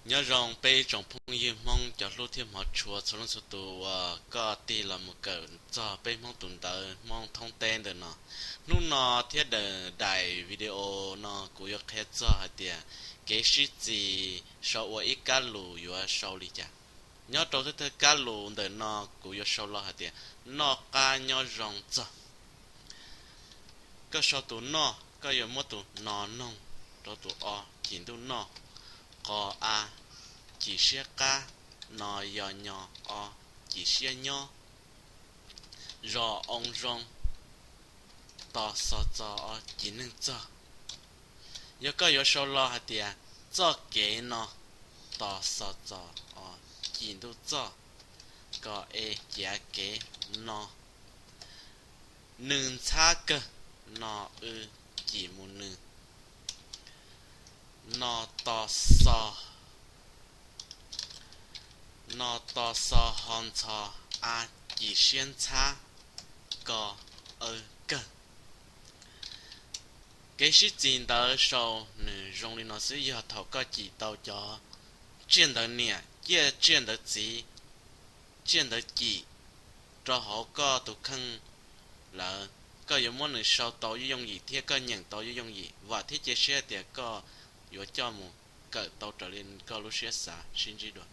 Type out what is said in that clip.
Nyob zoo peb ib tsoom phooj ywg Hmoob cov hlub thiab hmov tshua txhua leej txhua tus uas koj tig los mus kawm txog peb Hmoob tus ntawv Hmoob thoob teb ntawm no. Hnub no thiab daim video no kuv yuav qhia txog hais tias kev sib txis sau ua ib kab lus yuav sau li cas. Nyob rau thawj thawj kab lus ntawm no kuv yuav sau los hais tias noj qab nyob zoo txog. Koj sau tus noj, koj yuav muab tus no noog rau tus o, cim ntuj noj. Qo a, cim siab qab. No yo nyo o, cim siab nyob. Zo oo zoo. To xo txo o, cim neeg txog. Yog koj yuav sau los hais tias txoj kev no. To xo txo o, cim ntuj txoj. Ko e, ciav kev. No. Nws ntxhab kawg. No w, cim mus nws. No to xo. No to xo ho ntxho a, cim siab ntxhab. Ko aw kawg. Kev sib txis ntawv sau nws zoo li no xwb, yog thaum koj cim tau cov tsiaj ntawv niam, ciaj tsiaj ntawv txiv, tsiaj ntawv cim rau hauv koj tus kheej lawm, koj yuav muab nws sau tau yooj yooj yim thiab koj nyeem tau yooj yooj yim. Vam thiab cia siab tias koj yuav coj mus kawm tau raws li koj lub siab xav. Sib ntsib dua.